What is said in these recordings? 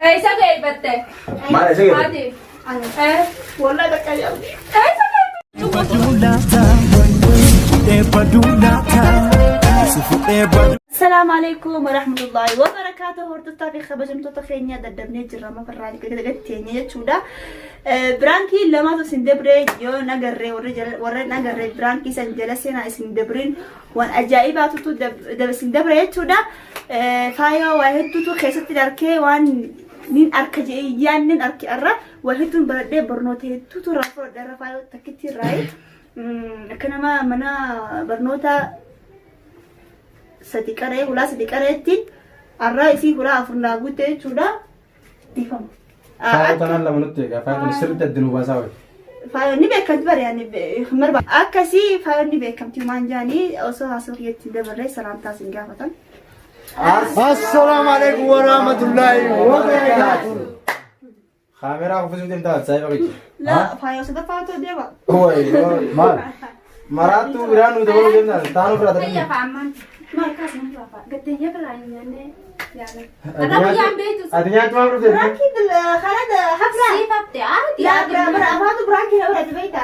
Eessa geeffatte? Maal eessa geeffatte? Haati. Wallah takka yaabdi. Eessa Assalaamu alaikum warahmatullahi wabarakaatuh. Hordoftaa fi kabajamtoota keenya daddabnee jirra mafarraa gatteenye jechuudha. Biraankii lamaatu isin dabree yoo nagarree warra nagarree biraankii san jala seenaa isin dabrin waan ajaa'ibaatutu isin dabre jechuudha. Faaya waa hedduutu keessatti arkee waan nin arka jedhee yaannin arke irra waa hedduun baradhee barnoota hedduutu irraa fudhadhe irra faaya takkitti irraa akka nama mana barnoota sadi qaree hulaa sadi qareetti arraa isii hulaa afur naa guutte jechuudha. Dhiifama. Faayoo tanaan lama nutti egaa faayoo tana sirriitti adda nu baasaa wayi. Faayoon ni beekamti bare ani hin barbaadu. Akkasii faayoon ni beekamti waan jaanii osoo haasoo kiyyatti hin dabarree salaamtaa isin gaafatan. Assalaamu alaikum warahmatullahi wabarakatuh. Kaameraa kuffisuu deemtaa saayiba kiyya. La faayoo sadaffaa otoo deema. Wayi Maal? Maraattuu biraan nu dabaluu deemtaa taanuu biraa Fayya darbii. faammaan. Maal kaasna faafaa. Gatteenyee biraa hin nyaannee yaalan. Akka guyyaan beektu. Ati nyaachuu maal dhufte? Biraankii kana hafraa. Siif hafte haati. La bira bira afaatu biraankii na birati beekta.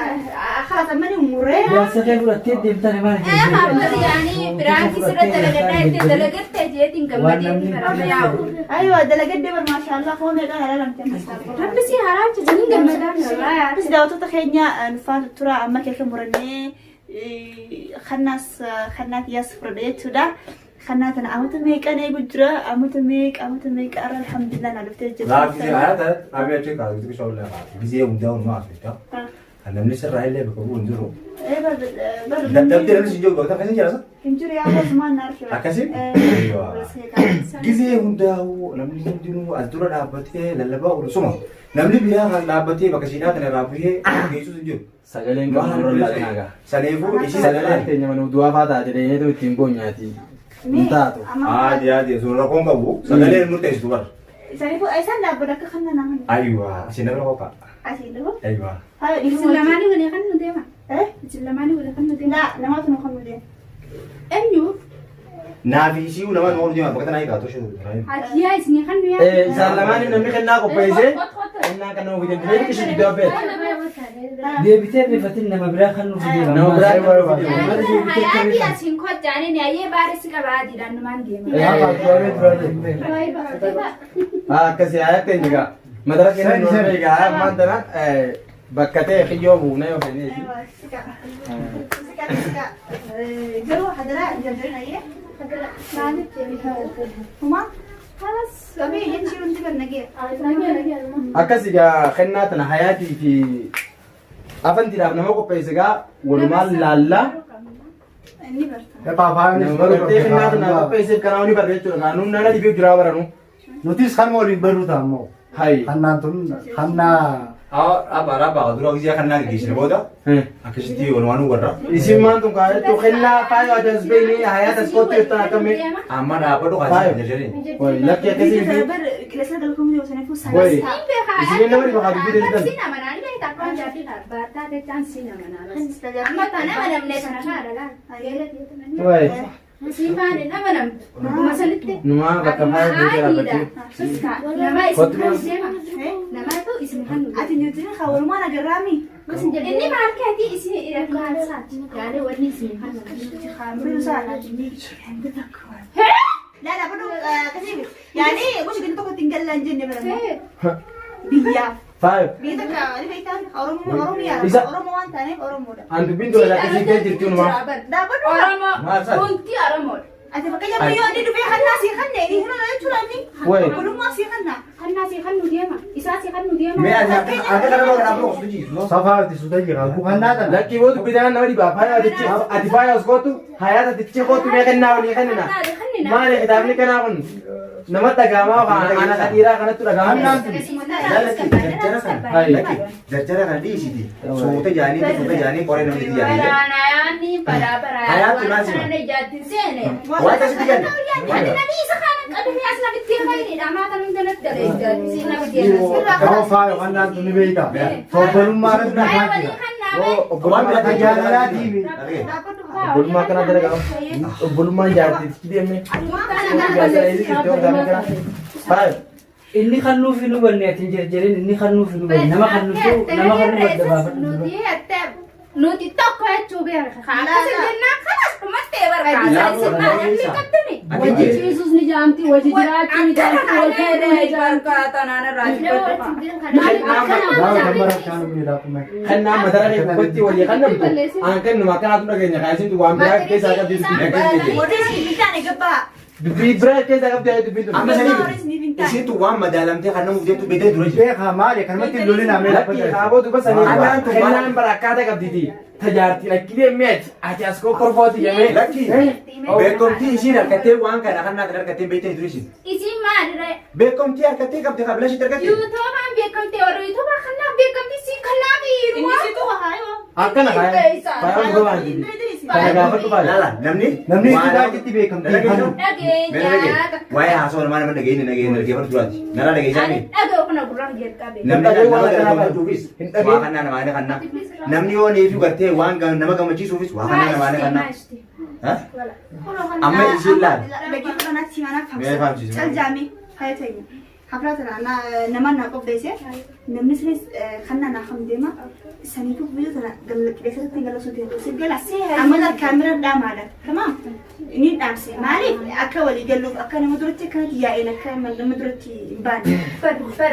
Khalas amma ni murree. Jaarsa kee fudhattee deemtani maal Yaani biraankii sirra dalagadhaa itti dalagatte jeetiin gammadee bara yaa'u. Aywa dalagadde bar maashaallah foon meeqaan halaalamte. Rabbi si haraacha jiniin gammadaa. Bis daawwattoota keenya nuffaan tura amma keeka murannee kannaas kannaa kiyyaas fudhadhe jechuudha. Kannaa tana amata meeqan eegu jira amata meeqa amata meeqa arra alhamdulillah na dhuftee jirti. Laafisee hayaata dhaabee achi kaasuu xiqqoo illee kaasuu gisee hundaa hundaa asirra. Kan namni sirraa illee bakka bu'u hin jiru. Ee bar bar Dadhabdee namni si jiru bakka keessa jira sa? Hin jiru yaa bosumaan na arge. Akkasii? Gisee hundaa'u namni hundinuu as dura dhaabbatee lallabaa oolu suma. Namni biraa kan dhaabbatee bakka siidhaa kana irraa bu'ee geessus hin jiru. Sagaleen qabnu nurra laatinaa gaa. Saniifuu isii Sagaleen sagalee. teenya mana du'aa faa taate dheeneetu ittiin boonyaati. Hin taatu. Haati haati sun rakkoon qabu sagaleen murteessitu bara. Saniifuu isaan dhaabbata akka kanna nama. Ayiwa asin nama qofa. Asiin dhufu. Ayiwa. Hayo Isin dhiifama. lamaanii walii kan nu deema. Eh? Isin lamaanii walii kan nu deema. La namaatu nu kan nu deema. Eenyu? Naafi isii nama nu deema bakka tanaa eegaa toshe. Hadiyaa isinii kan nu Eh, yaadu. Isaan lamaaniif namni kennaa qopheessee kennaa kan nama fidan ture ishii guddaa beektu. Deebitee rifatin nama biraa kan nuuf deema. Nama biraa kan nuuf deema. Hayaatii asiin kojjaaniin ayyee baarisi qaba adiidhaan numaan deema. Akkasii hayaatti eenyu gaa. Madara keenya nu egaa ammaan tana bakka ta'e kiyyoo buunee yoo feeneeti. Aywa sika. Sika sika. Garuu hadaraa jarjarin ayyee. Huma? Halas. Samii jechi hundi kan nagee. Akkas egaa kennaa tana hayaatii fi afantiidhaaf nama qopheesse egaa walumaan laallaa. Inni barta. Nama gartee kennaa tana qopheesseef kanaa ni barra jechuudha. Kaa nuun nana dhibee jiraa baranu. Nutis kan waliin barru ta'a immoo. Hayi. Kannaan tun kannaa Abba abba dura gisee kannaa geggeessine booda akkasitti walumaan nu warra. Isin maan tun kaa jechuun kennaa faayoo ati as beekni hayaata as kootti jirtan akkamii. Amma dhaabbadhu kaasee jarjariin. Wayi lakki akkasii miti. Bar qilessa galfamuu yoo saniifuu Wayi. sanas Isin nama dhiba haa dubbii deessitan. Siin amanaa ni beekta akkaan jaartii baattaa jechaan siin amanaa bas. Amma kana amanamne kana kaadha laal. Wayi. Siin faana hin amanamtu. Dhuguma sanitti. Numaa bakka faayoo buutee dhaabbachuu. Nama isin kan deema. Namatu isin kan nu Ati nyuutiin haa walumaan agarraami. Inni maal keetii isin maal isaati? Yaani wanni isin kan nu Kaambiru saalaati. La la badu akkasii yaani gosa ganda tokko ittiin gallaan jenne barama. Biyyaaf. Faayo. Biyya takka ni beektaan Oromoo Oromiyaa Oromoo waan taaneef Oromoodha. An dubbiin tola akkasii kee jirti numaa. Dhaabbadhu. Oromoo Maal isaati? hundi Oromoodha. Ati fakkeenyaaf yoo inni dhufee hannaa sii kanne inni hin oolu jechuudha inni. Wayi. Obbolummaa sii kanna. Kannaa si kan nu deema. Isaa si kan nu deema. Mee ati harka kana irra dhaabbadhu osoo jiisu. safaarti suuta jira. Kannaa tana. Lakkii boo dubbii tanaan nama dhibaa faayoo atichi ati faayoo as kootu hayaata atichi kootu mee kennaa walii kennina. Maali kitaabni kanaa kun nama dhagaamaa waan ana dhiiraa kanattu dhagaamaa. Lallatti jarjara kana. Lakki jarjara kana dhiisiti. Suuta jaanii suuta jaanii qoree namni itti jaanii. Waraanayaani baraa baraa. Hayaatu laazima. Waan kana ijaattiin seene. Waan akkasitti jenna. Ati namni isa kana qabee as namitti fayyadha. Maa kan hunda natti dalee ijaatti si namitti fayyadha. Yoo faayo kannaan tun ni beekta. Obbolummaa irratti Haaya nagaa walii jira. kan naamee. Obbolummaa Akka jaalalaatii mi. Obbolummaa akkanaa dalagaa. Obbolummaan jaartiitti deemne. Faayo. Inni kan nuuf hin hubanne ati hin jarjarin inni kan nuuf hin hubanne nama kan nuuf nama kan nuuf adda baafadhu dura. Nuti tokko jechuu beeka. Akkas jennaan kanas dhumattee barbaada. Wajji ciisuus ni jaamti, wajji jiraachuu ni jaamti, wal fuudhuu ni jaamti. Maaliif akkana Yaa gammara bishaan dhugee laafuma. Kennaan matara kee gubbatti walii kennamtu aan kennuma akkanaatu dhageenya kaasitu waan biraa keessaa qabdi dubbii. Warri isiniif hin taane gabbaa. Dubbii biraa keessaa qabdi dubbiin tun. Amma sanii isiintu waan madaalamtee kan namuuf deemtu beekee dura jira. Beekaa maali kanumatti hin lolin amee Lakki kaaboo duba sanii Kennaan tun maal- kennaan bara akkaataa qabditi. Tajaartiin akkilee mi'aati ati as koo korfooti jedhamee. Lakki beekamtii isiin harkattee waan kana kan naaf harkattee beektee dura isin. Isiin maalirra? Beekamtii harkattee qabdi qabla ishiitti harkattee. Yuutuubaan beekamtee warra yuutuubaa kanaaf beekamtii siin kanaaf Inni si tuqa haayoo. Akkana faaya. Faaya dhuga waan jiru. Kana gaafadhu faaya. Laala namni Namni itti baay'eetti beekamtii kanu. Dhageenya. Waa'ee haasawaa namaa nama dhageenye dhageenye dhaggeeffatu duraati. Narraa dhageessaa Ani mi? dhaga'u kana gurraan jalqabe. Namni Dhagee nama waan akkanaa gammachuufis hin dhageen. waa kannaa namaa ni kannaa. Namni yoo neefi gartee waan nama gammachiisuufis waa kannaa namaa ni kannaa. Ha? Amma isiin laal. Daqiiqa kanatti mana Mee fahamsiisi. Cal jaamee faaya teenya. Hafraa tana nama naa qopheesse namni sunis kan naa kam deema saniifuu biyya tana qilleensatti galasuu deemu si gala amma kaamera dhaamaadha tamaam ni dhaamse maaliif akka walii galuuf akka nama duratti akkanatti yaa'een akka nama duratti hin baane.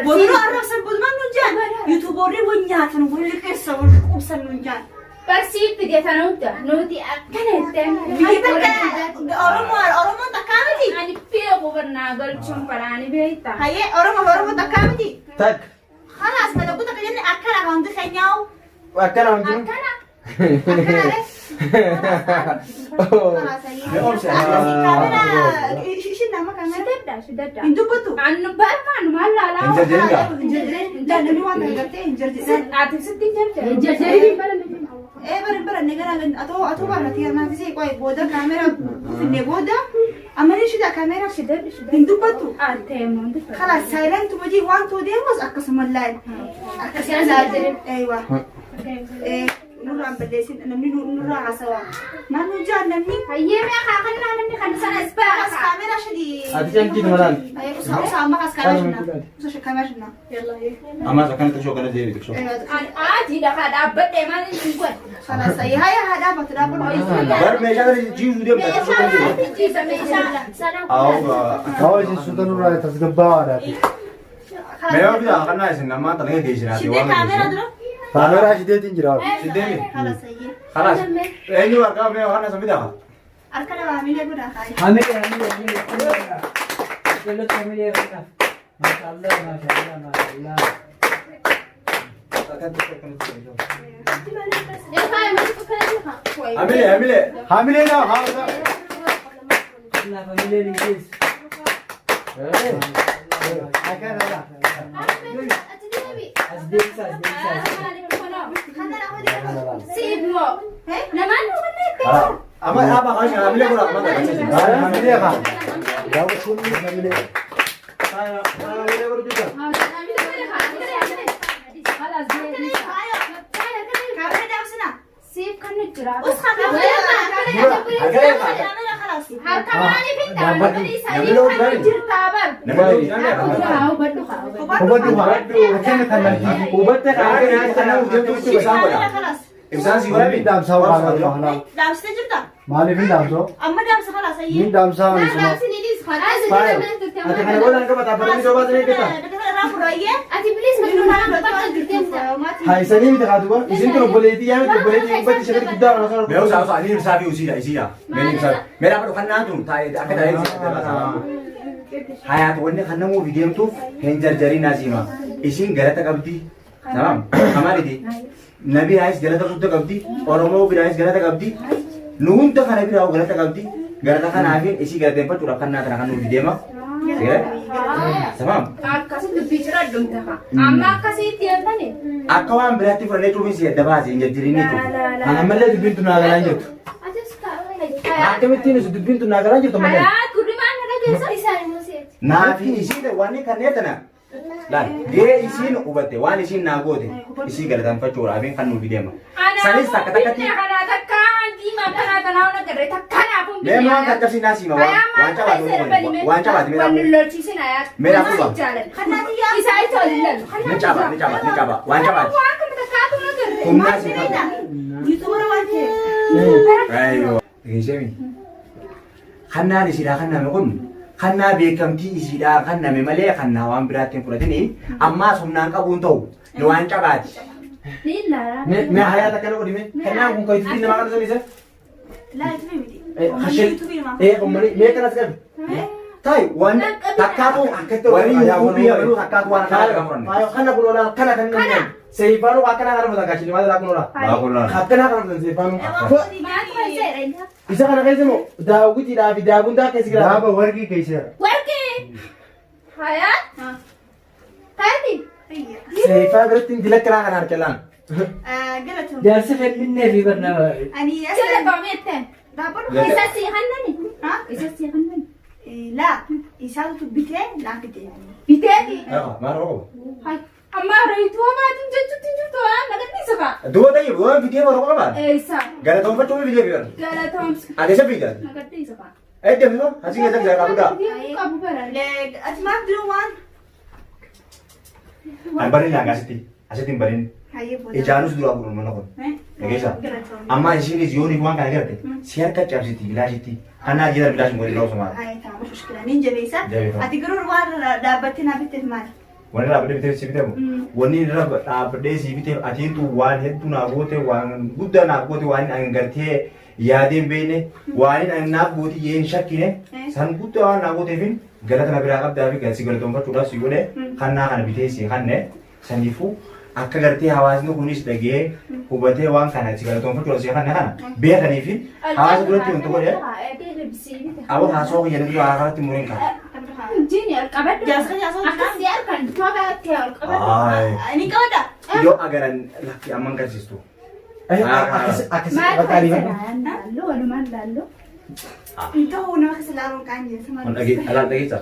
Booduu arrabsan boodumaan nuun jaan yuutuuboorri wal nyaatan wal liqeessa wal qubsan nuun jaan. Barsiifti jettan hunda nuti akkana jetteen. Biyyi takka Oromoo Oromoon takkaa miti. Ani beeku barnaa galchuun faraani beekta. Hayyee Oromoo Oromoo takkaa miti. Tak. Khalaas malakuta takka jenne akkana kan hundi keenyaa'u. Akkana hundi. Akkana. Akkana re. Khalaas hayyee. Kaamera ishin nama kaamera. Shidadda shidadda. Hin dubbatu. Annu barmaan maal laalaa. Hin jarjarin Hin jarjarin. Namni waan kana gartee hin jarjarin. Ati sitti hin jarjarin. Hin jarjarin bara Ee bara bara ne gara atoo atoo bara tiya naaf isee qoy booda kaamera finne booda amma ni shida kaamera Shidadda shidadda. hin dubbattu. Ate mundi. خلاص سايلنت وجي 1 2 ديموس akkasuma laal akkasuma laal ايوه إيه nurraan balleessin namni nurraa haasawaa maal nu jaan namni Hayyee mee kaakannaa namni kan sana خلاص isbaa. كاميرا شدي Ati calqiitu malaan. ايوه usa usa amma kas kaamera shinna usa kaamera shinna Ammas akkana xiqqoo kana deebi xiqqoo. ايوه Adiidha kaa dhaabbadhee maal hin godhe. خلاص هي هيا هذا بتدابر Bar meeshaa kana jiisuu deemta xiqqoo kana deebi. Jiisa meeshaa. Awwa. Hawa isin suuta nurraa tasgabbaa'aadhaati. Mee yoo bitaa kannaa isin ammaa tana geessinaati شدي waan كاميرا geessinu. درو Kaameraa shideetiin jira. Sideemi. خلاص هي Khalaas. Eenyu harkaa mee kana san bitaa? أركنا بعمل إيه بنا خاي Hamilee hamilee hamilee. Jalatti hamilee kanaaf. Maashaallah maashaallah maashaallah. Hamilee hamilee. Hamilee naa haasa. Kanaaf hamilee ni geessu. As deebisa as deebisa. Siibmoo. Namaan Amma dhaabaa kaashin hamilee godha amma kana. Hamilee kaa. Daawwachuun hamilee. Faaya hamilee godhu jirta. Khalaas deebisa. كاميرا دابسنا Siif kan nu jira. أسخن كاميرا خلاص Harka maaliif hin taane sanii kan nu jirtaa bar. Namni Haa hubadhu haa hubadhu. Hubadhu haa. Akkana kan naltii. Hubatte Kana kaakee kana deemtu ibsaan godha. كاميرا خلاص Ibsaan si Hin godhami. dhaamsaa waan kana. دابسنا جبتها Maaliif hin dhaamsoo? أما دابس خلاص هي Hin dhaamsaa ani suma. Faaya. Ati kana booda hanga mataa baranii soobaa sanii eeggata. Ati bilis Haayisanii miti haa duba. Isin tun obboleettii yaa miti obboleettii gubbatti ishee guddaa kana osoo Mee usaa usaa ani ibsaa fi usiidha isiidha. Mee ibsaa. Mee dhaabadhu kan naatu taa'ee akka taa'ee Hayaat wanni kan namuuf deemtuuf hin jarjarin asiima. Isin galata qabdi. Tamam. Amaaniti. Nabi Raayis galata guddaa qabdi. Oromoo biraayis galata qabdi. Nu hunda kana biraa galata qabdi. Galata kanaafin isii galateeffachuudhaaf kan naatana kan nuuf deema. Tamam. Akkasi dubbii jira addumta haa. Amma akkasitti deemtani. Akka waan biraatti fudhannee cufiin si adda baase hin jarjarin jechuudha. Ana mallee dubbiin tun naa galaan jirtu. Akkamittiin isin dubbiin tun naa galaan jirtu malee. Hayaa gurri maal na dhageessa? Naafi isiin waan kanneen tana laal gahee isiin hubatte waan isiin naa goote isii galateeffachuudhaaf kan nuuf deema. Sanis takka takkatti Kana takka akkanaa tanaa hona garree takkanaafuu hin Mee maan caccabsi naa siima waan waan cabaati waan cabaati mee Wanni raafuu. lolchiisin ayaa. Mee raafuu ba. Isaa itti wal lalu. Ni caba ni caba ni caba waan cabaati. Waan kana takkaatu na garree. Humnaa si qabu. Yuutuubara waan ta'eef. Ayyoo. Dhageessemi. Kannaan isiidhaa kanname kun kannaa beekamtii isiidhaa kanname malee kannaa waan biraatti hin fudhatini ammaas humnaan qabuun ta'u ni waan cabaati. Ni ilaala. Mee hayaata akkana godhi mee. Kennaan kun kan yuutuubii namaa kan isa. Laa yuutuubii miti. Hashee. Yuutuubii namaa. Ummani mee kanas qabi. Ta'i waan takkaatu warri yuutuubii habaluu takkaatu waan akkana kan furanne. Faayo kana kun oolaa kana kan inni jedhu. Seefaanuu akkana kana fudhatan kaashini maal kun oolaa. Akkana kana fudhatan seefaanuu. Maal keessa jira? Isa kana keessa immoo daawwitiidhaa fi daabundaa keessa jira. Daaba warqii keessa. Warqii. Hayaa. Taati. Seefaa biratti hin dilakkiraa kana harka laan. Galatoom. Jaarsi kenninnee fi barnaa. Ani Jala bameette. Dhaabbadhu. Isa si hannani. Isa si hannani. Laa isaatu bitee naa fide. Biteeti. Maal qabu? Amma reetuu hamaatiin jechuutti jirtu waan nagatti isa fa'a. Duuba ta'e waan fidee baroo qabaa. Eessa. Galatoonfachuu fidee biyya. Galatoomsa. Ati isa fidee. Nagatti isa fa'a. Edda fidoo asii keessa jira qabudha. Qabu bara. Ati maaf jiru waan? An barin laagaa asitti asitti hin barin. Hayyee booda. Ijaanus duraa gurguru mana kun. Dhageessaa. Galatoom. Amma isiinis yooniif waan kana garte si harka cabsiti bilaashitti. Kanaa jira bilaashin godhi loosu maal. Hayyee ta'a mushkila niin jabeessa. Jabeeffama. Ati garuu waan dhaabbattee naa bitteef maali? Wanni dhaabbadhee bitee si biteemu. Wanni irra dhaabbadhee si biteef atiitu waan hedduu naaf goote waan guddaa naaf goote waan an gartee yaadee hin beekne waan an naaf goote jee hin shakkine san guddaa waan naaf gooteefin galata na biraa qabdaa fi si galatoonfachuudhaaf si godhe kannaa kana bitee si kanne saniifuu akka gartee hawaasni kunis dhagee hubatee waan kana si galatoonfachuudhaaf si kanne kana beekanii fi hawaasa duratti wanti godhe aboo haasawaa kiyya dura haasaatti muriin qaba. Jini qabadhu. Jaarsa jaarsa Akkas harkaan toba ol qabadhu. Ayi. Ani qabadha. Yoo agaran lakki amman garsiistu. Akkasi akkasi Maal bakka ariifadhu. Laalloo walumaan laalloo. Ta'uu nama keessa laaluun kaan jiru. Kun dhagee alaan dhageessa.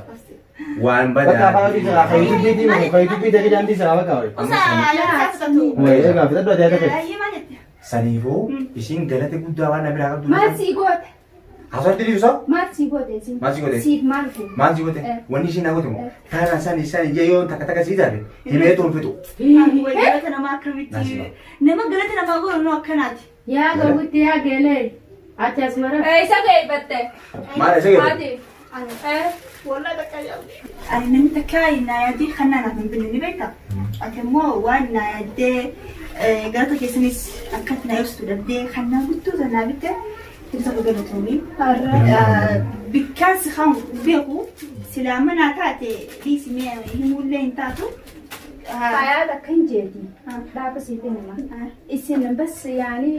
Waan Bakka afaan badaa. hojii jira. Kan yuutuubii diimu kan yuutuubii ta'e daandii jira bakka ho'i. Usaa yaa fudhatu. Wayii egaa fudhadhu ati akka ta'e. Hayyee maal jette? Saniifuu isiin galata guddaa waan na biraa qabdu. Maal sii goote? Haasawatti dhiibsa? Maal sii goote isiin? Maal sii goote? Siif maal goote? Maal sii goote? Wanni isiin na goote moo? Kana sani sani jee yoo takka takka sii taate himee tuun fixu. Galata namaa akkamitti? Nama galata namaa godhu akkanaati. Yaa gawwitti yaa geelee ati as mara. Isa geeffatte. Maal isa geeffatte? Ati. Walaa takka yaadde. Ani namni takka naa yaaddee kan naaf hin binne ni beektaa? Ati immoo waan naa yaaddee galata keessanis akkatti naa ibsitu dhabdee kan naa guutuu naa bitte ibsa galatoomii. Bikkaan si kan beeku silaa manaa taate dhiisimee himuullee hin taatu. Fayaa takka hin jeeti. Dhaaba sii kennama. Isin bas yaani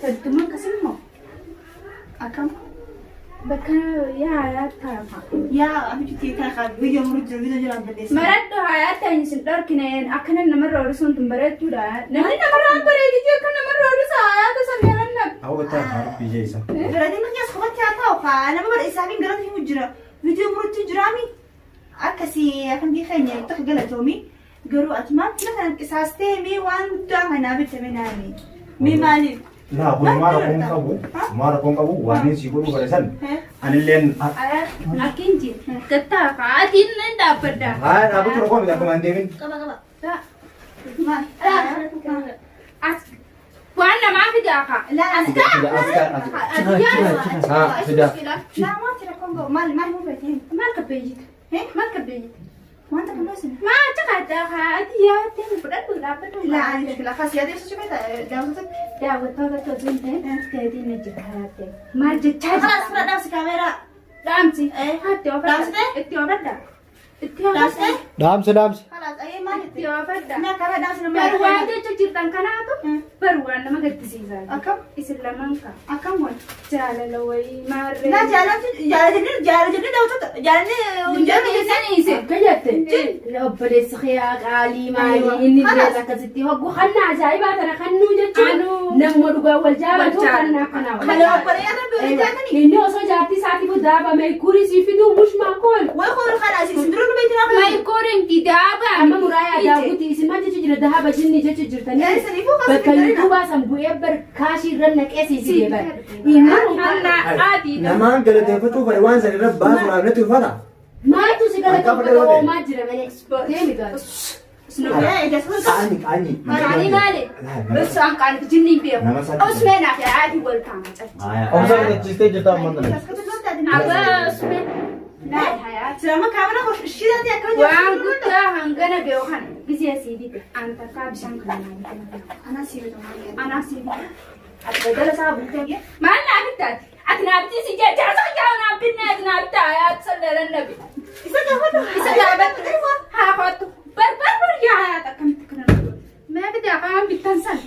hedduma akkasimmoo Akkam? bakka yaa yaa taafa. Yaa abitti ta'e biyya muru jiru biyya jiraan balleessa. Maradhu hayaa ta'in isin dhorkineen akkana namarra horisuun tun bareedduudha. Namni namarra hin bareedi jee akka namarra horisa hayaa tasa meelanna. Awwa ta'e haadha biyya isa. Garatni keessa kophaatti haa ta'u kaa nama bara isaaf hin galata himu jira. Viidiyoo murutti jiraami. Akkasii afaan keenya tokko galatoomi. Garuu ati maal fila kana qisaastee mee waan guddaa kanaa bitame naani. Mee maaliif? Laa kun maal rakkoon qabu maal rakkoon qabu waan inni sii godhuu fedhe san anilleen Akka hin jee. Gattaa atiin nan dhaabbadda. haa dhaabbachuu rakkoo miti akkuma hin deemin. Qaba qaba. Maal? As waan namaa fidaa kaa. Laa As kaa. Haa fida. Laa maal rakkoon qabu maal maal himuu feete? Maal kabbeeyyite? Maal kabbeeyyite? Wanta kan baasne. Maa achi kaaddaa kaa ati yaa'attee nu fudhadhu dhaabbadhu. Laa ani shukla kaas yaadee ibsa shukla daawwattoota. Daawwattoota osoo hin ta'in teetiin na jira hayaatti. Maal jechaa jira? Kalaas fudhadhaa si kaameeraa. Dhaamsi. Itti oofadha. Dhaamsitee? Itti oofadha. Itti oofadha. Dhaamsitee? Dhaamsi dhaamsi. Kalaas ayyee maal Itti jette? oofadha. Naa karaa dhaamsi nama. Baru waan jecha jirtan kanaatu baru waan nama gaddisiisaa. Akkam? Isin lamaan kaa. Akkam waan? Jaalala wayii maarree. Naa jaalatu jaalatanii jaalatanii daawwattoota jaalatanii Jaalala isin. Akka jette obboleessi kiyyaa qaalii maalii inni birees akkasitti hoggu kanna ajaa'ibaa tana kannuu jechuun namuma dhugaa wal jaalatu kanna akkanaa wal Kana obboleeyyaa rabbi waliin jaatanii. Inni osoo jaartii isaatiif daabame kurii sii fiduu mushmaa kool. Way qoru kana isin dura nu beektinaa Maayikoorin didaaba. Amma muraayaa Yaa'uuti isin maal jechu jira dahaba jinni jechu jirtanii. Isiniifuu kan Bakka isin darina. yuutuubaa san bu'ee bar kaashii irra naqee siisii bar. Inni Adii. Namaan galateeffachuu fedhe waan san irra baasuudhaaf natti ulfaata. maaltu si Akka fedhe yoo ta'e. galateeffata oomaa jira malee. Deemi gaara. Qaanyi qaanyi. Qaanii maali? Ibsaan qaanii jinni hin beeku. Nama sadii. Usmeen hafe adii wal kaama cabsi. Obsa fudhachiistee jirta ammaan tana. Abaa usmeen. Laal hayaati. Silama kaamera shidhaati akkana Waan guddaa hangana beeku kana gisee sii bite. An takkaa bishaan kana naa bite. Anaa sii bitu. Anaa sii bite. Ati badala isaa bultee. Maal naa bittaati? Ati naa bitii si jee jaarsa jaa naa binne ati naa bittaa hayaati salleelan nabi. Isa gaafadhu. Isa gaafadhu. Haa kottu. Bar bar bar yaa hayaati akkamitti kana na godhu. Mee bite afaan bittan san.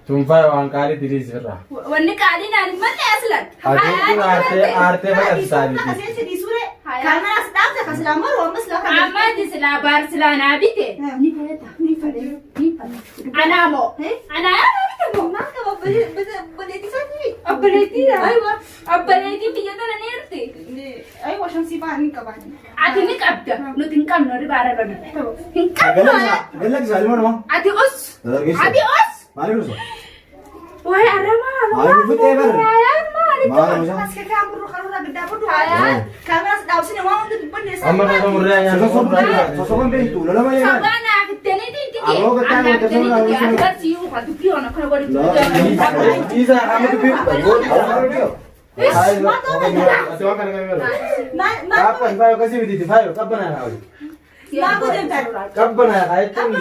Tun faayo waan qaalii diriis irraa. Wanni qaalii naan hin malle aslan. Aduun kun aartee aartee faqasisaa miti. Akkasii dhiisuure. Kaamera as dhaabte kan silaa maru ammas lafa. Amma ati silaa baar silaa naa bite. Ni fedha. Ni fedha. Ni fedha. Anaa moo? Anaa yaa bite moo? Maal qaba obboleettii isaatii? Obboleettiidha. Obboleettiin biyya tana ni jirti. Aywa shamsii fa'aa ni qabaani. Ati ni qabda. Nuti hin qabnu ribaa raba bite. Hin qabnu. Galaggisa ilmoo namaa. Ati us. Dargaggeessa. Ati us. Maaliif dhufa? Wayi arramaa. Maaliif dhuftee barre? Maali? Maal mucaa? As kekaa burru karoora gaddaa burru. Kaamera as dhaabsine waan hunda dubbanne isaa. Amma kan murree nyaata murree. Sosoban beektu lola malee maali? Sabaa naaf ittanii tigi. Aboo gattaa Anaaf wanta ittanii suuraa tigi. Ati wanta- barsiisuu kan dubbii kana kana godhu. Isa amma dubbii. Ati waan kana kan yeroo. Maal maal Kaappan faayo akkasii miti faayo qabbanaa haa. maal godhan taate? Qabbanaa haa jechuun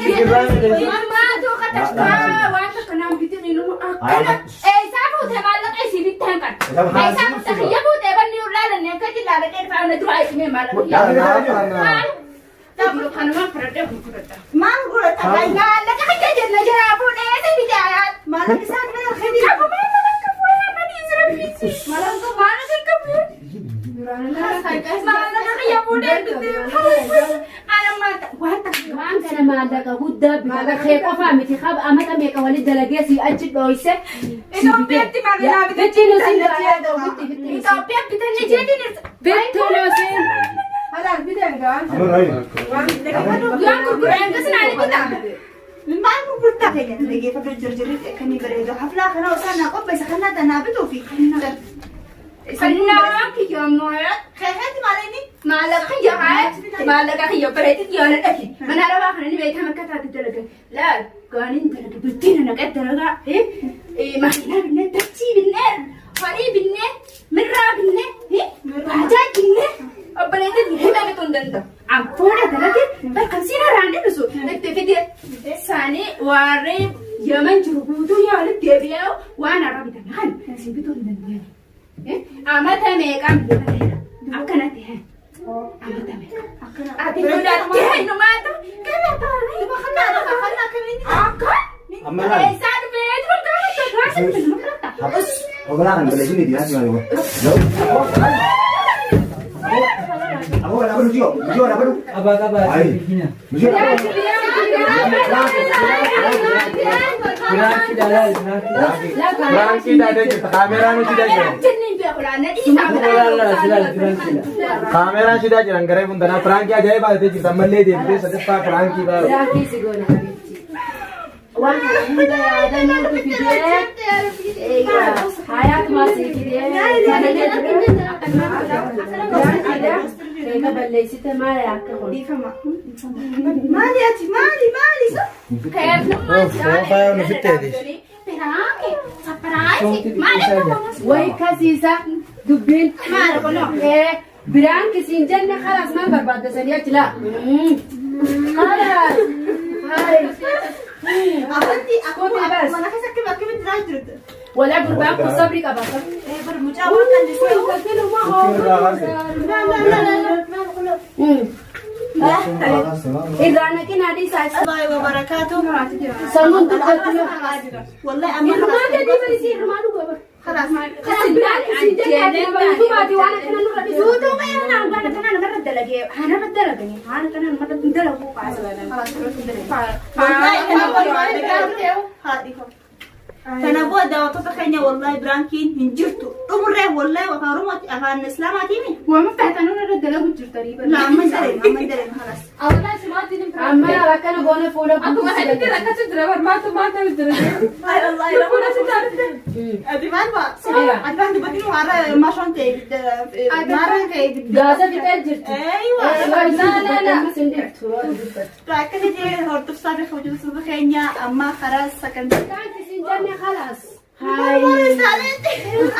si irraa ni Maatu katastaa waan takka naan bitin inuma akkana. Eessaa fuutee maallaqa isii bittaan kan. Eessaa fuutee kiyya fuutee banni ulaalanne akka jilaaladhee dhufaa na dura isimee maallaqa kiyya. Maal? Kanumaan fudhadhee gurguradha. Maal godhata? Maallaqa kiyya jenna jiraa fuudhee si bitee ayaat. Maal isaan mana kedi? Qabu maallaqa qabu mana isra bisi. Maallaqa qabu. Maallaqa kiyya fuudhee bitee. Ana maal waan takka. Waan kana maallaqa guddaa bitata kee qofaa miti qaba amata meeqa walitti dalagee si achi dhooyse. Itoophiyaatti maallaqa bitee. Bitti nuti Itoophiyaa bitannee jedhin. Bitti nuti. Halaal bitan gawaan. Amma raayi. Waan gurguraan akkasuma ni bitaa. Maal gurgurtaa keenya dhaggeeffadhu jirjirri kan hin bareedu. Haflaa kana osoo naa qopheessa kan naa tanaa bituu fi Kennaa kiyya ammoo keekeetti maal inni? maallaqa kiyya haayat maallaqa kiyya bareedu kiyya na dhaqi. Mana arabaa kana ni beekama akka taate dalagan. Laal gaaniin dalaga bultiin naqee dalagaa. Makiinaa binnee dachii binnee horii binnee mirraa binnee baajaa binnee obboleettiin hima bituu hin danda'u. Ampuudha dalage bakka siin haraan dhibisu itti fide isaanii warreen Yaman jiru guutuu yoo walitti deebi'ee waan har'a bitan kan isin bituu hin dandeenye. Amata meeqaan biyya akkana ta'e. Amata meeqa. Ati godhattee numaatu kana taa'ee. Akka. Amma laal. Eessaa dhufee jiru gaafa gaafa nama Obalaa kan balleessin itti naasi maali? Aboo dhaabadhu jiyoo jiyoo dhaabadhu. Qabaa qabaa. Ayi. Jiyoo dhaabadhu. Piraankii dhalaa piraankii. Piraankii taatee jirta kaameraan hojjetaa jiran. Kaameraan shidaa jiran garee bundanaa piraankii ajaa'ibaa taatee jirta ammallee deebitee sadaffaa piraankii baay'ee. Piraankii si goona habiibti. Waan kana hunda yaadannootu fidee. Hayaatumaa si fidee. Kana jedhu keeka balleessite maal akka kun. Maali ati maali maali isa? Way kasiisa dubbiin maal kun biraan kisiin jenne khalaas maal barbaadda sanii achi laa. Khalaas. Afanti Kooti bas. mana keessa akkami akkamitti jiraa jirtu? Walaa gurbaan kun sabri qaba. Bar mucaa waan kan Kun Irraa naqin adii isaa. Allahi wa barakaatu. Sammuun dubbatu. Wallahi amma Irrumaa gadi barisi irrumaa dhuga bara. خلاص Khalaas biraan kisiin jenne ati nama yuutuubaati waan akkana nurra dhiisu. Yuutuuba yeroo waan akkana namarra dalagee haanarra dalaganii haana kana namarra dalaguu والله Kana booda daawwattoota keenya wallahi biraankiin hin jirtu. Dhumurree wallahi afaan Oromooti afaan Islaamaatiimi. Waan faatanuu irra dalagu jirtanii La amma hin dareenu amma hin dareenu halas. Amma Bara akkana goone fuula Akkuma sadiitti rakkachuu jira barmaatu maal ta'u jira. Ay, wallahi, Lubbuun asitti argite. Ati maal fa'a? Ati maal dubbatin warra maashoon ta'e maarraan ta'e Gaasa fixee jirti. Eeywa. La la la. Akkasitti hordofsaa fi kabajattoota keenya amma karaa sagantaa. Khalaas.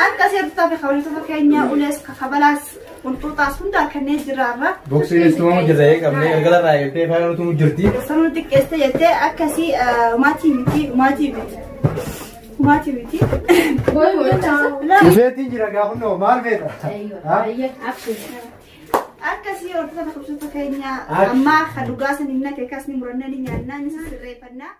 Akkasii hordofsaa fi kabajattoota keenya ulees kabalaas wantoota hunda kanneen jiraarra. Boksiin tumamu jirra qabnee galgala irraa eegdee faayaan tumu jirti. Sanuu xiqqeessite jettee akkasii maatii miti maatii miti. Maatii miti. Boy boy. Dhufeetiin jira gaafa maal feeta? Akkasii hordoftoota kabajattoota keenya ammaa kan dhugaa san hin naqe akkasni murannee ni nyaannaa ni sirreeffannaa.